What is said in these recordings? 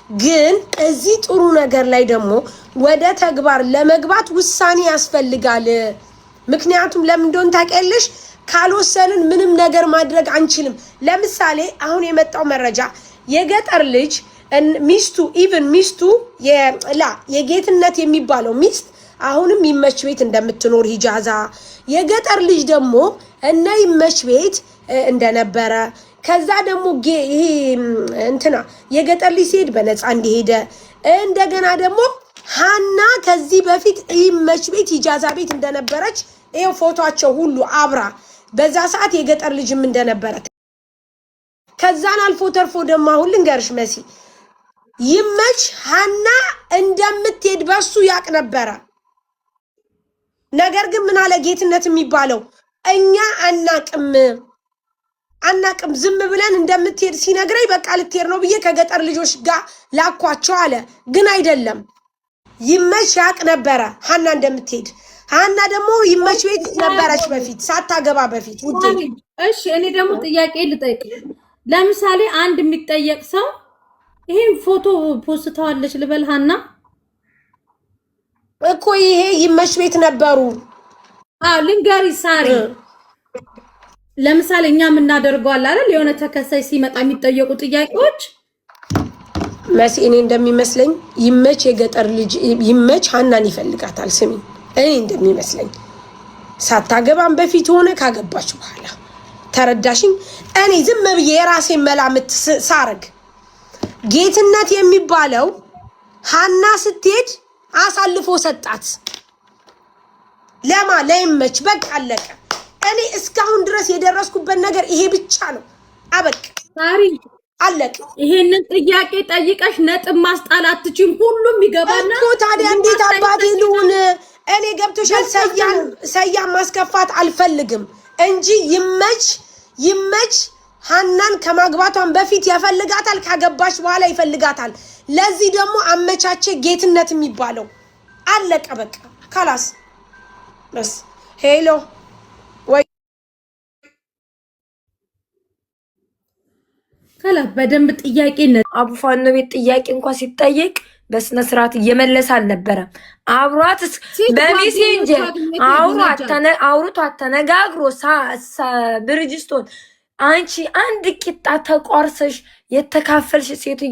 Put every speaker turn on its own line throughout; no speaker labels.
ግን እዚህ ጥሩ ነገር ላይ ደግሞ ወደ ተግባር ለመግባት ውሳኔ ያስፈልጋል። ምክንያቱም ለምን እንደሆነ ታውቂያለሽ? ካልወሰንን ምንም ነገር ማድረግ አንችልም። ለምሳሌ አሁን የመጣው መረጃ የገጠር ልጅ ሚስቱ even ሚስቱ ላ የጌትነት የሚባለው ሚስት አሁንም ይመች ቤት እንደምትኖር ሂጃዛ፣ የገጠር ልጅ ደግሞ እነ ይመች ቤት እንደነበረ፣ ከዛ ደግሞ ይሄ እንትና የገጠር ልጅ ሲሄድ በነፃ እንዲሄደ፣ እንደገና ደግሞ ሀና ከዚህ በፊት ይመች ቤት ሂጃዛ ቤት እንደነበረች ይኸው ፎቶቸው ሁሉ አብራ በዛ ሰዓት የገጠር ልጅም እንደነበረ፣ ከዛን አልፎ ተርፎ ደግሞ አሁን ልንገርሽ መሲ፣ ይመች ሀና እንደምትሄድ በሱ ያቅ ነበረ። ነገር ግን ምን አለ ጌትነት የሚባለው፣ እኛ አናቅም አናቅም፣ ዝም ብለን እንደምትሄድ ሲነግረኝ በቃ ልትሄድ ነው ብዬ ከገጠር ልጆች ጋር ላኳቸው አለ። ግን አይደለም፣ ይመች ያቅ ነበረ ሀና እንደምትሄድ። ሀና ደግሞ ይመች ቤት ነበረች በፊት፣ ሳታገባ በፊት ውዴ።
እሺ፣ እኔ ደግሞ ጥያቄ ልጠይቅ። ለምሳሌ አንድ የሚጠየቅ ሰው ይሄን ፎቶ ፖስተዋለች ልበል ሀና
እኮ ይሄ ይመች ቤት ነበሩ።
አዎ፣ ልንገሪ ሳሪ፣ ለምሳሌ እኛ የምናደርገው አለ አይደል? የሆነ ተከሳይ ሲመጣ የሚጠየቁ ጥያቄዎች።
መሲ፣ እኔ እንደሚመስለኝ ይመች የገጠር ልጅ ይመች ሀናን ይፈልጋታል። ስሚ፣ እኔ እንደሚመስለኝ ሳታገባም በፊት ሆነ ካገባች በኋላ፣ ተረዳሽኝ? እኔ ዝም ብዬ የራሴን መላምት ሳረግ ጌትነት የሚባለው ሀና ስትሄድ አሳልፎ ሰጣት። ለማ? ለይመች። በቃ አለቀ። እኔ እስካሁን ድረስ የደረስኩበት ነገር ይሄ ብቻ ነው። አበቅ
ሳሪ፣
አለቀ።
ይሄንን ጥያቄ ጠይቀሽ ነጥብ ማስጣል አትችይም። ሁሉም ይገባና
እኮ ታዲያ እንዴት አባቴ ልሁን? እኔ ገብቶሻል። ሰያን ማስከፋት አልፈልግም እንጂ ይመች ሀናን ከማግባቷን በፊት ያፈልጋታል፣ ካገባች በኋላ ይፈልጋታል። ለዚህ ደግሞ አመቻቼ ጌትነት የሚባለው። አለቀ በቃ خلاص بس hello ወይ።
خلاص፣ በደንብ ጥያቄ
አቡፋኖ ቤት ጥያቄ እንኳን ሲጠየቅ በስነ ስርዓት እየመለሰ አልነበረም። አብሯት በ Messenger አውርቷት ተነጋግሮ ብርጅስቶን፣ አንቺ አንድ ቂጣ ተቆርሰሽ የተካፈልሽ ሴትዮ፣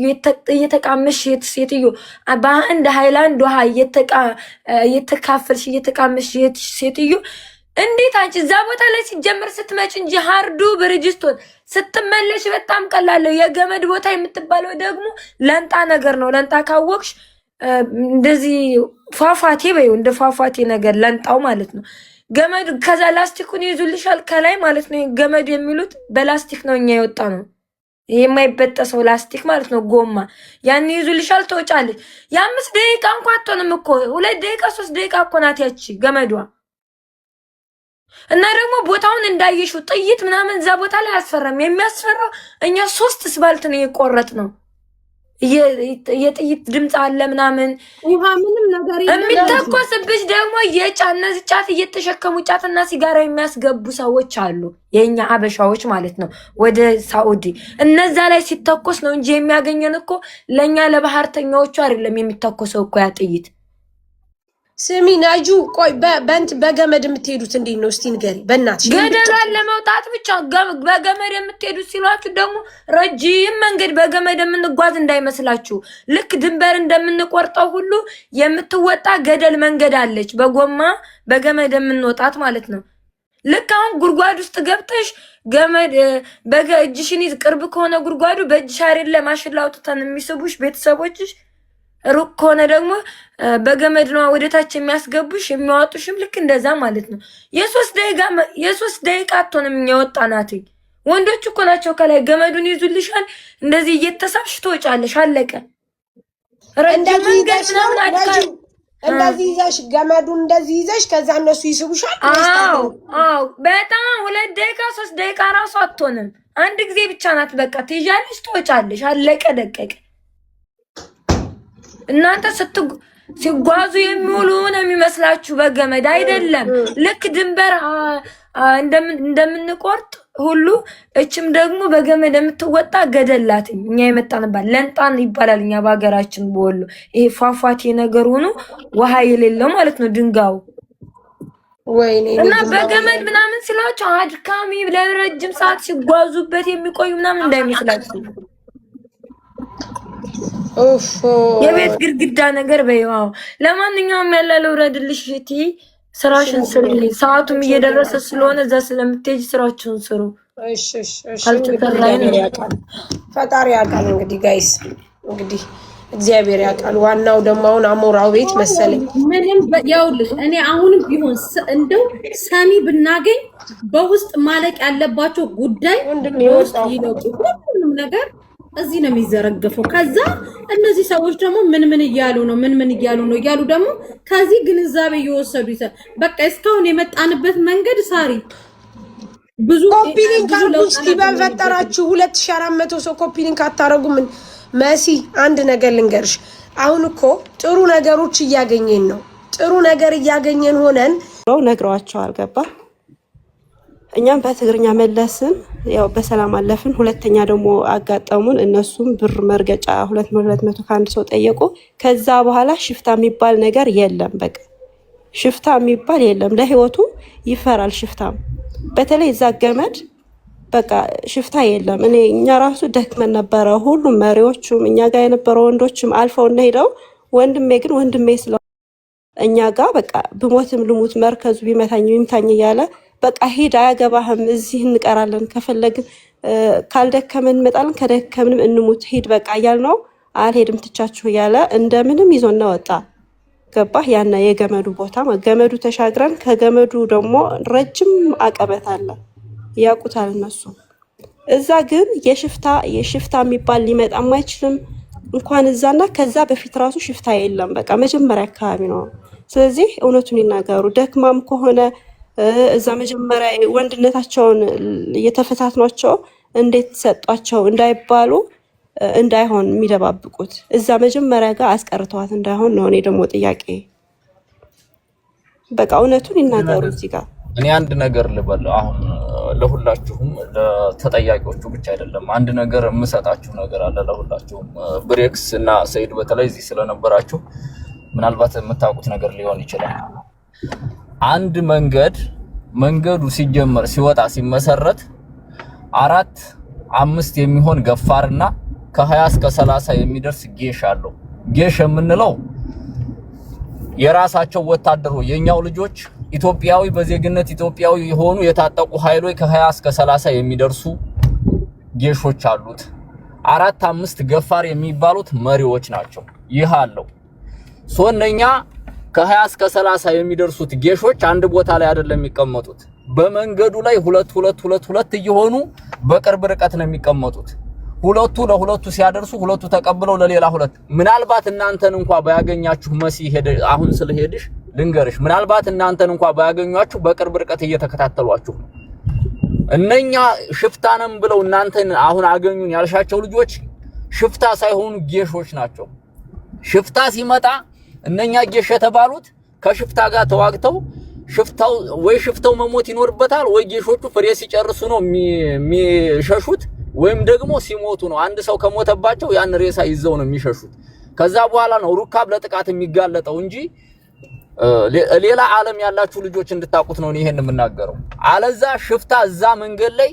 እየተቃመሽ ሴትዮ፣ በአንድ ሃይላንድ ውሃ እየተካፈልሽ እየተቃመሽ ሴትዮ፣ እንዴት አንቺ እዛ ቦታ ላይ ሲጀመር ስትመጭ እንጂ ሀርዱ ብርጅስቶን ስትመለሽ በጣም ቀላለሁ። የገመድ ቦታ የምትባለው ደግሞ ለንጣ ነገር ነው። ለንጣ ካወቅሽ እንደዚህ ፏፏቴ በይው፣ እንደ ፏፏቴ ነገር ለንጣው ማለት ነው። ገመዱ ከዛ ላስቲኩን ይዙልሻል ከላይ ማለት ነው። ገመዱ የሚሉት በላስቲክ ነው እኛ የወጣ ነው። የማይበጠሰው ላስቲክ ማለት ነው። ጎማ ያን ይዙልሻል፣ ትወጫለች። የ5 ደቂቃ እንኳ አትሆንም እኮ፣ 2 ደቂቃ 3 ደቂቃ እኮ ናት ያቺ ገመዷ። እና ደግሞ ቦታውን እንዳየሽው ጥይት ምናምን እዛ ቦታ ላይ አያስፈራም። የሚያስፈራው እኛ ሶስት ስባልት ነው የቆረጥ ነው። የጥይት ድምፅ አለ ምናምን።
ውሃ ምንም ነገር የለም።
የሚተኮስብሽ ደግሞ እነዚህ ጫት እየተሸከሙ ጫትና ሲጋራ የሚያስገቡ ሰዎች አሉ፣ የእኛ አበሻዎች ማለት ነው፣ ወደ ሳኡዲ። እነዛ ላይ ሲተኮስ ነው እንጂ የሚያገኘን እኮ ለእኛ ለባህርተኛዎቹ አይደለም የሚተኮሰው እኮ ያ ጥይት።
ስሚ ነጁ፣ ቆይ፣ በንት በገመድ የምትሄዱት እንዴት ነው? እስቲ ንገሪ በእናትሽ።
ገደሏን ለመውጣት ብቻ በገመድ የምትሄዱት ሲሏችሁ ደግሞ ረጅም መንገድ በገመድ የምንጓዝ እንዳይመስላችሁ። ልክ ድንበር እንደምንቆርጠው ሁሉ የምትወጣ ገደል መንገድ አለች፣ በጎማ በገመድ የምንወጣት ማለት ነው። ልክ አሁን ጉድጓድ ውስጥ ገብተሽ ገመድ በእጅሽን ይዝ ቅርብ ከሆነ ጉድጓዱ በእጅሽ አይደለ ማሽላ አውጥተን የሚስቡሽ ቤተሰቦችሽ፣ ሩቅ ከሆነ ደግሞ በገመድ ነው ወደታች የሚያስገቡሽ የሚያወጡሽም፣ ልክ እንደዛ ማለት ነው። የ3 ደቂቃ አትሆንም እኛ ወጣናት። ወንዶች እኮ ናቸው ከላይ ገመዱን ይዙልሻል። እንደዚህ እየተሳብሽ ትወጫለሽ። አለቀ። ረጅም
እንደዚህ
መንገድ
ይዘሽ ነው
ምናምን
ነጁ?
አድካሚ።
እንደዚህ ይዘሽ ገመዱን እንደዚህ ይዘሽ ከዛ እነሱ ይስቡሻል ወይስ?
አዎ፣ በጣም 2 ደቂቃ 3 ደቂቃ ራሱ አትሆንም። አንድ ጊዜ ብቻ ናት። በቃ ትይዣለሽ፣ ትወጫለሽ። አለቀ ደቀቀ። እናንተ ሲጓዙ የሚውሉ ነው የሚመስላችሁ፣ በገመድ አይደለም። ልክ ድንበር እንደምንቆርጥ ሁሉ እችም ደግሞ በገመድ የምትወጣ ገደል ናት። እኛ የመጣንባት ለንጣን ይባላል። እኛ በሀገራችን በወሎ ይሄ ፏፏቴ ነገር ሆኖ ውሃ የሌለው ማለት ነው ድንጋዩ።
ወይኔ
እና በገመድ ምናምን ስላቸው አድካሚ ለረጅም ሰዓት ሲጓዙበት የሚቆዩ ምናምን እንዳይመስላችሁ። የቤት ግድግዳ ነገር በይው። ለማንኛውም ያለ ልውረድልሽ እህቴ፣ ስራሽን ስሪ። ሰዓቱም እየደረሰ ስለሆነ እዛ ስለምትሄጂ ስራችሁን ስሩ።
ፈጣሪ ያውቃል። እንግዲህ guys፣ እንግዲህ እግዚአብሔር ያውቃል። ዋናው ደግሞ አሁን አሞራው ቤት መሰለኝ።
ምንም ያውልሽ፣ እኔ አሁንም ቢሆን እንደው ሰሚ ብናገኝ በውስጥ ማለቅ ያለባቸው ጉዳይ በውስጥ ይለቁ። ሁሉንም ነገር እዚህ ነው የሚዘረግፈው። ከዛ እነዚህ ሰዎች ደግሞ ምን ምን እያሉ ነው፣ ምን ምን እያሉ ነው እያሉ ደግሞ ከዚህ ግንዛቤ እየወሰዱ፣ በቃ እስካሁን የመጣንበት መንገድ ሳሪ
ብዙ copy link አድርጉ እስኪ በፈጠራችሁ። 2400 ሰው copy link አታረጉ? ምን መሲ፣ አንድ ነገር ልንገርሽ። አሁን እኮ ጥሩ ነገሮች እያገኘን ነው። ጥሩ ነገር እያገኘን ሆነን
ነግረዋቸዋል። ገባ፣ እኛም በትግርኛ መለስን፣ ያው በሰላም አለፍን። ሁለተኛ ደግሞ አጋጠሙን። እነሱም ብር መርገጫ 200 200 ከአንድ ሰው ጠየቁ። ከዛ በኋላ ሽፍታ የሚባል ነገር የለም። በቃ ሽፍታ የሚባል የለም። ለህይወቱ ይፈራል ሽፍታም። በተለይ እዛ ገመድ በቃ ሽፍታ የለም። እኔ እኛ ራሱ ደክመን ነበረ። ሁሉም መሪዎቹም እኛ ጋር የነበረ ወንዶችም አልፈው ሄደው፣ ወንድሜ ግን ወንድሜ ስለ እኛ ጋር በቃ ብሞትም ልሙት፣ መርከዙ ቢመታኝ ይምታኝ እያለ በቃ ሂድ፣ አያገባህም፣ እዚህ እንቀራለን፣ ከፈለግን ካልደከምን እንመጣለን፣ ከደከምንም እንሙት፣ ሂድ በቃ እያል ነው። አልሄድም ትቻችሁ እያለ እንደምንም ይዞና ወጣ። ገባህ? ያና የገመዱ ቦታ ገመዱ ተሻግረን ከገመዱ ደግሞ ረጅም አቀበት አለ፣ ያውቁታል እነሱ። እዛ ግን የሽፍታ የሽፍታ የሚባል ሊመጣም አይችልም። እንኳን እዛና ከዛ በፊት ራሱ ሽፍታ የለም። በቃ መጀመሪያ አካባቢ ነው። ስለዚህ እውነቱን ይናገሩ። ደክማም ከሆነ እዛ መጀመሪያ ወንድነታቸውን እየተፈታትኗቸው እንዴት ሰጧቸው እንዳይባሉ እንዳይሆን የሚደባብቁት እዛ መጀመሪያ ጋር አስቀርተዋት እንዳይሆን ነው። እኔ ደግሞ ጥያቄ በቃ እውነቱን ይናገሩ እዚህ ጋር።
እኔ አንድ ነገር ልበል አሁን ለሁላችሁም፣ ለተጠያቂዎቹ ብቻ አይደለም፣ አንድ ነገር የምሰጣችሁ ነገር አለ ለሁላችሁም። ብሬክስ እና ሰይድ በተለይ እዚህ ስለነበራችሁ ምናልባት የምታውቁት ነገር ሊሆን ይችላል። አንድ መንገድ መንገዱ ሲጀመር ሲወጣ ሲመሰረት አራት አምስት የሚሆን ገፋርና ከ20 እስከ 30 የሚደርስ ጌሽ አለው። ጌሽ የምንለው የራሳቸው ወታደሮ የኛው ልጆች ኢትዮጵያዊ በዜግነት ኢትዮጵያዊ የሆኑ የታጠቁ ኃይሎች ከ20 እስከ 30 የሚደርሱ ጌሾች አሉት። አራት አምስት ገፋር የሚባሉት መሪዎች ናቸው። ይህ አለው። So እነኛ ከ20 እስከ 30 የሚደርሱት ጌሾች አንድ ቦታ ላይ አይደለም የሚቀመጡት። በመንገዱ ላይ ሁለት ሁለት ሁለት ሁለት እየሆኑ በቅርብ ርቀት ነው የሚቀመጡት። ሁለቱ ለሁለቱ ሲያደርሱ ሁለቱ ተቀብለው ለሌላ ሁለት። ምናልባት እናንተን እንኳ ባያገኛችሁ፣ መሲ ሄደ አሁን ስለሄድሽ ልንገርሽ፣ ምናልባት እናንተን እንኳ ባያገኟችሁ በቅርብ ርቀት እየተከታተሏችሁ ነው። እነኛ ሽፍታንም ብለው እናንተን አሁን አገኙን ያልሻቸው ልጆች ሽፍታ ሳይሆኑ ጌሾች ናቸው። ሽፍታ ሲመጣ እነኛ ጌሽ የተባሉት ከሽፍታ ጋር ተዋግተው ሽፍታው ወይ ሽፍታው መሞት ይኖርበታል ወይ ጌሾቹ ፍሬ ሲጨርሱ ነው የሚሸሹት፣ ወይም ደግሞ ሲሞቱ ነው። አንድ ሰው ከሞተባቸው ያን ሬሳ ይዘው ነው የሚሸሹት። ከዛ በኋላ ነው ሩካብ ለጥቃት የሚጋለጠው እንጂ ሌላ ዓለም ያላችሁ ልጆች እንድታውቁት ነው ይሄን የምናገረው። አለዛ ሽፍታ እዛ መንገድ ላይ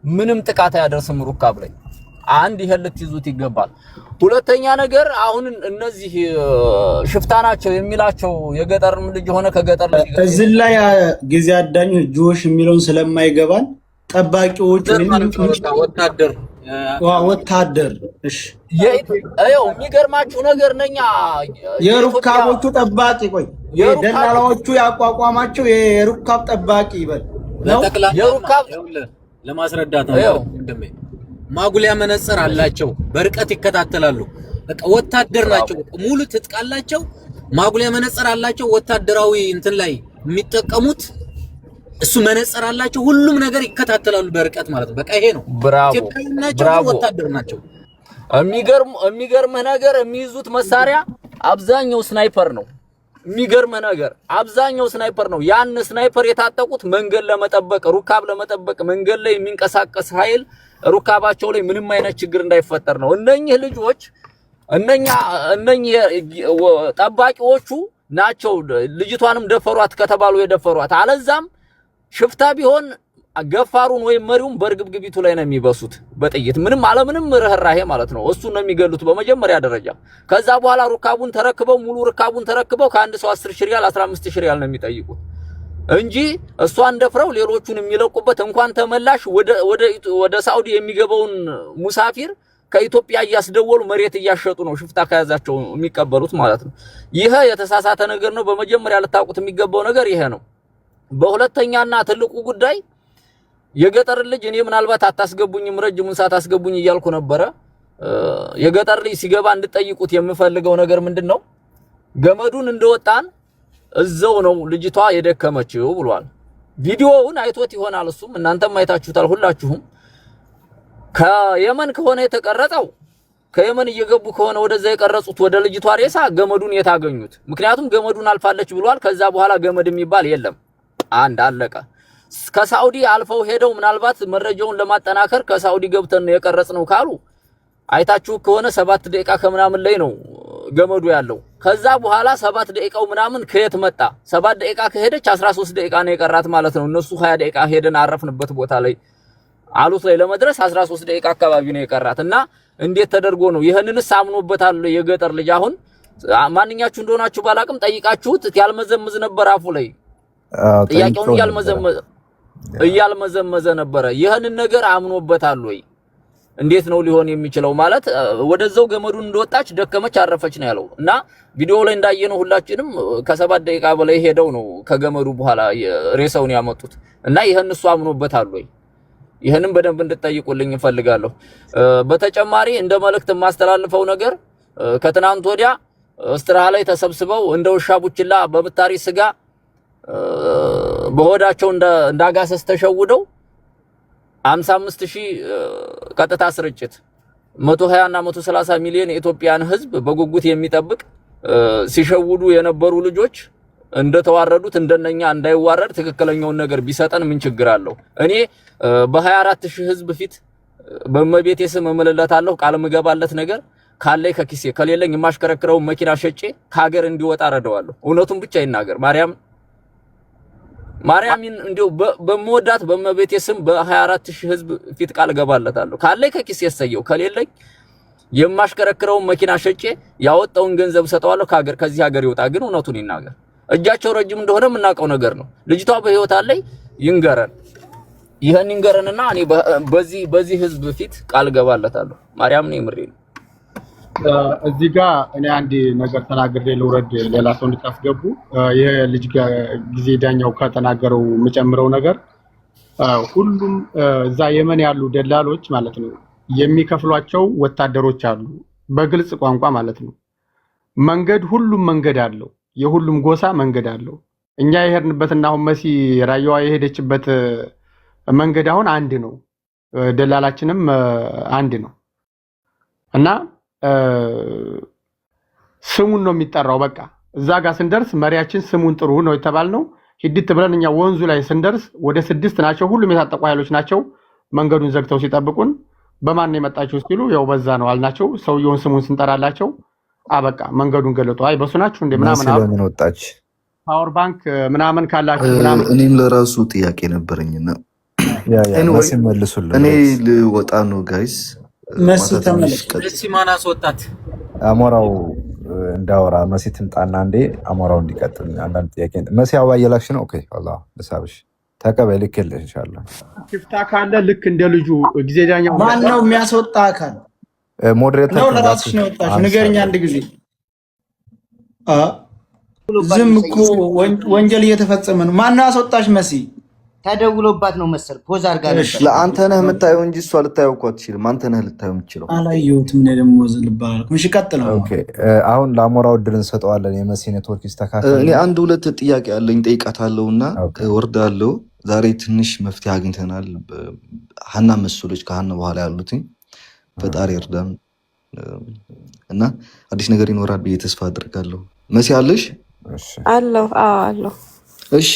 ምንም ጥቃት አያደርስም ሩካብ ላይ። አንድ ይሄን ልትይዙት ይገባል። ሁለተኛ ነገር አሁን እነዚህ ሽፍታ ናቸው የሚላቸው የገጠርም ልጅ የሆነ ከገጠር ልጅ
እዚህ ላይ ጊዜ አዳኝ ጆሽ የሚለውን ስለማይገባን ጠባቂዎቹ
ወታደር
ወታደር እሺ፣
ይኸው የሚገርማችሁ ነገር ነኛ
የሩካቦቹ ጠባቂ፣ ቆይ፣ ደላላዎቹ ያቋቋማቸው የሩካብ ጠባቂ ይበል
ነው። ለማስረዳት ነው ወንድሜ። ማጉሊያ መነጽር አላቸው፣ በርቀት ይከታተላሉ። በቃ ወታደር ናቸው። ሙሉ ትጥቅ አላቸው፣ ማጉሊያ መነጽር አላቸው። ወታደራዊ እንትን ላይ የሚጠቀሙት እሱ መነጽር አላቸው። ሁሉም ነገር ይከታተላሉ በርቀት ማለት ነው። በቃ ይሄ ነው።
Bravo፣
ኢትዮጵያዊ ናቸው፣ ወታደር ናቸው።
የሚገርምህ ነገር የሚይዙት መሳሪያ አብዛኛው sniper ነው። የሚገርም ነገር አብዛኛው sniper ነው። ያን sniper የታጠቁት መንገድ ለመጠበቅ፣ ሩካብ ለመጠበቅ፣ መንገድ ላይ የሚንቀሳቀስ ኃይል ሩካባቸው ላይ ምንም አይነት ችግር እንዳይፈጠር ነው። እነኚህ ልጆች እነኚህ ጠባቂዎቹ ናቸው ልጅቷንም ደፈሯት ከተባሉ የደፈሯት። አለዛም ሽፍታ ቢሆን ገፋሩን ወይም መሪውን በእርግብግቢቱ ላይ ነው የሚበሱት በጥይት ምንም አለምንም ርህራሄ ማለት ነው። እሱን ነው የሚገሉት በመጀመሪያ ደረጃ። ከዛ በኋላ ሩካቡን ተረክበው ሙሉ ሩካቡን ተረክበው ከአንድ ሰው 10 ሺህ ሪያል፣ 15 ሺህ ሪያል ነው የሚጠይቁት እንጂ እሷን ደፍረው ሌሎቹን የሚለቁበት እንኳን ተመላሽ ወደ ሳውዲ የሚገባውን ሙሳፊር ከኢትዮጵያ እያስደወሉ መሬት እያሸጡ ነው ሽፍታ ከያዛቸው የሚቀበሉት ማለት ነው። ይሄ የተሳሳተ ነገር ነው። በመጀመሪያ ልታውቁት የሚገባው ነገር ይሄ ነው። በሁለተኛና ትልቁ ጉዳይ የገጠር ልጅ እኔ ምናልባት አታስገቡኝም ረጅሙን ሰዓት አስገቡኝ እያልኩ ነበረ። የገጠር ልጅ ሲገባ እንድጠይቁት የምፈልገው ነገር ምንድን ነው? ገመዱን እንደወጣን እዛው ነው ልጅቷ የደከመችው ብሏል። ቪዲዮውን አይቶት ይሆናል እሱም፣ እናንተም አይታችሁታል ሁላችሁም። ከየመን ከሆነ የተቀረጸው፣ ከየመን እየገቡ ከሆነ ወደዛ የቀረጹት ወደ ልጅቷ ሬሳ ገመዱን የታገኙት? ምክንያቱም ገመዱን አልፋለች ብሏል። ከዛ በኋላ ገመድ የሚባል የለም። አንድ አለቀ። ከሳውዲ አልፈው ሄደው ምናልባት መረጃውን ለማጠናከር ከሳውዲ ገብተን ነው የቀረጽነው ካሉ አይታችሁ ከሆነ 7 ደቂቃ ከምናምን ላይ ነው ገመዱ ያለው። ከዛ በኋላ 7 ደቂቃው ምናምን ከየት መጣ? 7 ደቂቃ ከሄደች 13 ደቂቃ ነው የቀራት ማለት ነው። እነሱ 20 ደቂቃ ሄደን አረፍንበት ቦታ ላይ አሉት ላይ ለመድረስ 13 ደቂቃ አካባቢ ነው የቀራት እና እንዴት ተደርጎ ነው? ይህንንስ አምኖበታል የገጠር ልጅ? አሁን ማንኛችሁ እንደሆናችሁ ባላቅም ጠይቃችሁት ያልመዘምዝ ነበር አፉ ላይ ጥያቄውን እያልመዘመዘ ነበረ። ይህንን ነገር አምኖበታል ወይ? እንዴት ነው ሊሆን የሚችለው? ማለት ወደዛው ገመዱን እንደወጣች ደከመች፣ አረፈች ነው ያለው እና ቪዲዮ ላይ እንዳየነው ሁላችንም ከ7 ደቂቃ በላይ ሄደው ነው ከገመዱ በኋላ ሬሳውን ያመጡት እና ይህን እሱ አምኖበታል ወይ? ይህንም በደንብ እንድጠይቁልኝ እፈልጋለሁ። በተጨማሪ እንደ መልእክት የማስተላልፈው ነገር ከትናንት ወዲያ እስትራሃ ላይ ተሰብስበው እንደ ውሻ ቡችላ በምታሪ ስጋ በሆዳቸው እንዳጋሰስ ተሸውደው 55 ሺህ ቀጥታ ስርጭት 120 እና 130 ሚሊዮን የኢትዮጵያን ሕዝብ በጉጉት የሚጠብቅ ሲሸውዱ የነበሩ ልጆች እንደተዋረዱት እንደነኛ እንዳይዋረድ ትክክለኛውን ነገር ቢሰጠን ምን ችግር አለው? እኔ በ24 ሺህ ሕዝብ ፊት በእመቤቴ ስም እምልለታለሁ። ቃል ምገባለት ነገር ካለኝ ከኪሴ፣ ከሌለኝ የማሽከረክረውን መኪና ሸጬ ከሀገር እንዲወጣ ረደዋለሁ። እውነቱን ብቻ ይናገር። ማርያም ማርያምን እንዲሁ በምወዳት በእመቤቴ ስም በ24 ሺህ ህዝብ ፊት ቃል እገባለታለሁ። ካለኝ ከኪሴ የሰየው፣ ከሌለኝ የማሽከረክረውን መኪና ሸጬ ያወጣውን ገንዘብ ሰጠዋለሁ። ከሀገር ከዚህ ሀገር ይወጣ፣ ግን እውነቱን ይናገር። እጃቸው ረጅም እንደሆነ የምናውቀው ነገር ነው። ልጅቷ በህይወት አለኝ ይንገረን፣ ይህን ይንገረንና እኔ በዚህ ህዝብ ፊት ቃል እገባለታለሁ። ማርያም ነው፣ የምሬ ነው።
እዚህ ጋር እኔ አንድ ነገር ተናግሬ ልውረድ፣ ሌላ ሰው እንድታስገቡ። ይህ ልጅ ጊዜ ዳኛው ከተናገረው የምጨምረው ነገር ሁሉም እዛ የመን ያሉ ደላሎች ማለት ነው የሚከፍሏቸው ወታደሮች አሉ፣ በግልጽ ቋንቋ ማለት ነው። መንገድ ሁሉም መንገድ አለው፣ የሁሉም ጎሳ መንገድ አለው። እኛ የሄድንበትና አሁን መሲ ራያዋ የሄደችበት መንገድ አሁን አንድ ነው፣ ደላላችንም አንድ ነው እና ስሙን ነው የሚጠራው። በቃ እዛ ጋር ስንደርስ መሪያችን ስሙን ጥሩ ነው የተባልነው። ሂድት ብለን እኛ ወንዙ ላይ ስንደርስ ወደ ስድስት ናቸው፣ ሁሉም የታጠቁ ኃይሎች ናቸው። መንገዱን ዘግተው ሲጠብቁን በማን ነው የመጣችሁ ሲሉ ያው በዛ ነው አልናቸው። ሰውየውን ስሙን ስንጠራላቸው አበቃ መንገዱን ገለጡ። አይ በሱ ናችሁ እንደ ምናምን አሉ።
ለምን ወጣች?
Power bank ምናምን ካላችሁ ምናምን።
እኔም ለራሱ ጥያቄ ነበረኝና
መሲ መልሱልን።
እኔ ልወጣ ነው guys።
መሲ ተመለስ።
መሲ ማን አስወጣት?
አሞራው እንዳወራ መሲ ትምጣና አንዴ አሞራው እንዲቀጥል አንዳንድ ጥያቄ። መሲ አበባ እየላክሽ ነው። Okay አላህ ልሳብሽ፣ ተቀበይ፣ ልክልሽ ኢንሻአላህ።
ሽፍታ ካለ ልክ እንደ ልጁ ጊዜ ዳኛው
ማን ነው የሚያስወጣ አካል
Moderator
ነው? ለራስሽ ነው የወጣሽው? ንገሪኝ አንድ ጊዜ። ዝም እኮ ወንጀል እየተፈጸመ ነው። ማን ነው ያስወጣሽ መሲ?
ተደውሎባት ነው መሰል pause አድርጋ ነበር።
ለአንተ ነህ የምታየው እንጂ እሷ ልታየው እኮ አትችልም። አንተ ነህ ልታየው የምትችለው።
አላየሁትም። እኔ ደግሞ ልባል። እሺ ቀጥለው።
Okay፣ አሁን ለአሞራው እድል እንሰጠዋለን። የመሲ ኔትወርክ ይስተካከል።
እኔ አንድ ሁለት ጥያቄ አለኝ፣ ጠይቃታለሁ እና ወርዳለሁ። ዛሬ ትንሽ መፍትሄ አግኝተናል። ሀና መሰሎች ከሀና በኋላ ያሉትኝ ፈጣሪ እርዳን እና አዲስ ነገር ይኖራል ብዬ ተስፋ አድርጋለሁ። መሲ አለሽ?
እሺ።
አለሁ። አዎ አለሁ።
እሺ፣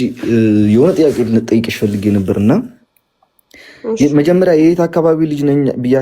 የሆነ ጥያቄ ልጠይቅሽ ፈልጌ ነበር እና
እሺ።
መጀመሪያ የየት አካባቢ ልጅ ነኝ ብያ